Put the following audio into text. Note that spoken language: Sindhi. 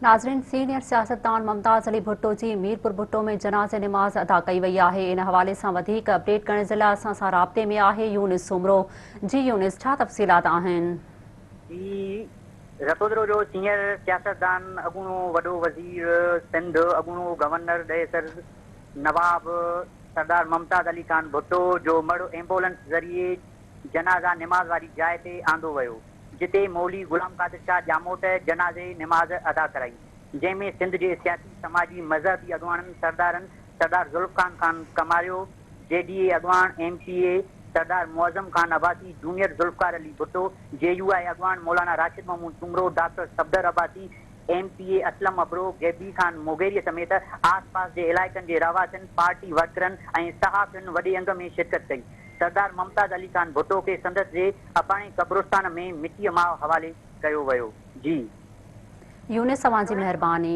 ناظرين سينيئر سياستدان ممتاز علي ڀٽو جي ميرپور ڀٽو ۾ جنازي نماز ادا ڪئي وئي آهي ان حوالي سان وڌيڪ اپڊيٽ ڪرڻ جي لاء اسان سان رابطي ۾ آهي يونس سومرو جي يونس ڇا تفصيلات آهن. جي رتودرو جو سينيئر سياستدان اڳوڻو وڏو وزير سنڌ اڳوڻو گورنر ڏهيسر نواب سردار ممتاز علي خان ڀٽو جو مڙهه ايمبولنس ذريعي جنازه نماز واري جاء تي آندو ويو. جتي مولوي غلام قادر شاهه ڄاموٽ جنازي نماز ادا ڪرائي، جنهن ۾ سنڌ جي سياسي، سماجي، مذهبي اڳواڻن سردارن سردار ذوالفقار خان ڪماريو، جي ڊي اي اڳواڻ M P A Sardar Moazzam Khan Abbasi, junior Zulfiqar Ali Bhutto, J U I اڳواڻ Maulana Rashid Mahmood Soomro, doctor Safdar Abbasi, M P A Aslam Abro, Ghaibi Khan Mogeri سميت آس پاس جي علائقن جي رهواسين، پارٽي ورڪرن ۽ صحافين وڏي انگ ۾ شرڪت ڪئي. سردار ممتاز علي خان ڀٽو کي سندس جي اباڻي قبرستان ۾ مٽيء ماء حوالي ڪيو ويو. جي. يونس اوهان جي مهرباني.